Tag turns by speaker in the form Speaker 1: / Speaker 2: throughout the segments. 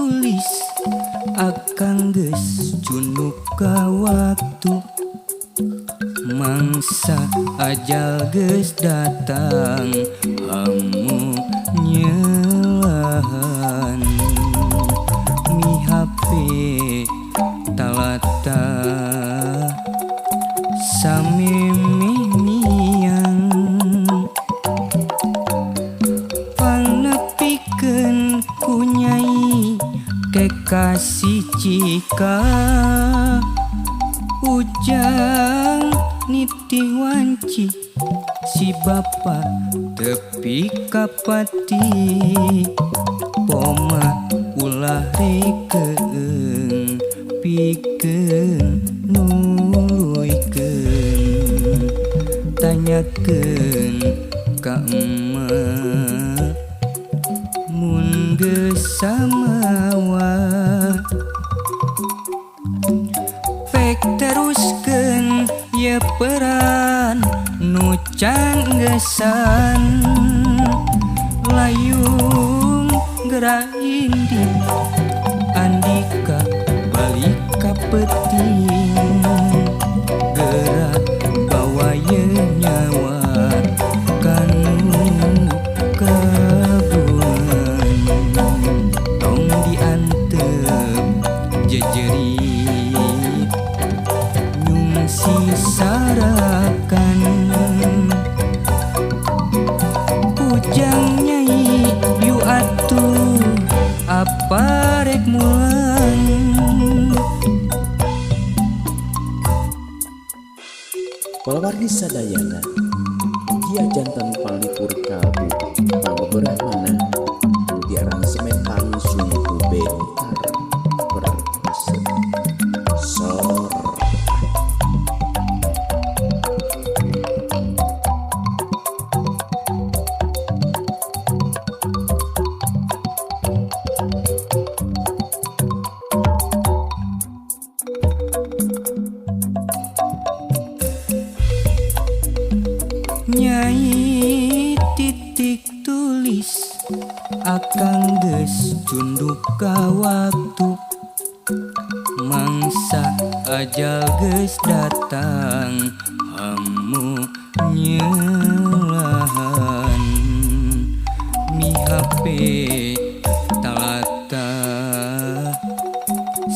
Speaker 1: tulis akang geus cunduk ka waktu. Mangsa ajal geus datang hamu nyelahan. Mi hape talata samemeh miang. Pangnepikeun ku nyai kekasih cika. Ujang nitih wanci si bapa tepi kapati. Poma ulah rekeung pikeun nuluykeun. Tanyakeun ka emak mun geus samawa. Pek teruskeun ye peran nu can gesan. Layung gerak indit Andika balik ka peuting. Gerak bawa ye nyawa kanu kabungan. Tong diantep jejerit nyungsi sarakan. Ujang nyai yu atuh apa rek mulang.
Speaker 2: Palawargi sadayana mugia janten panglipur kalbu pangbeberah manah nu diaransemen langsung ku Bentar Perkasa. Sor.
Speaker 1: Nyai titik tulis akang geus cunduk ka waktu. Mangsa ajal geus datang hamu nyelahan. Mi hape talata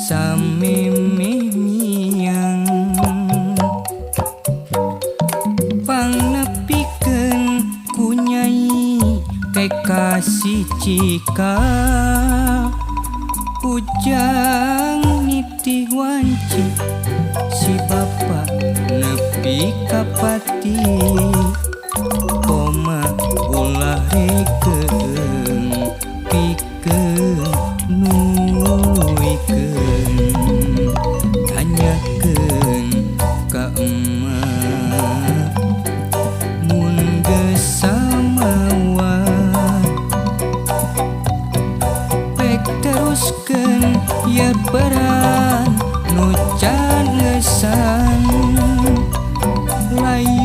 Speaker 1: samemeh miang. Pangnepikeun ku nyai kekasih cika. Ujang nitih wanci si bapa nepi kapati. Koma ulah rekeung pikeun nuluykeun. Tanyakeun ka emak mun geus samawa. Pek teruskeun ye peran nu can gesan. Layung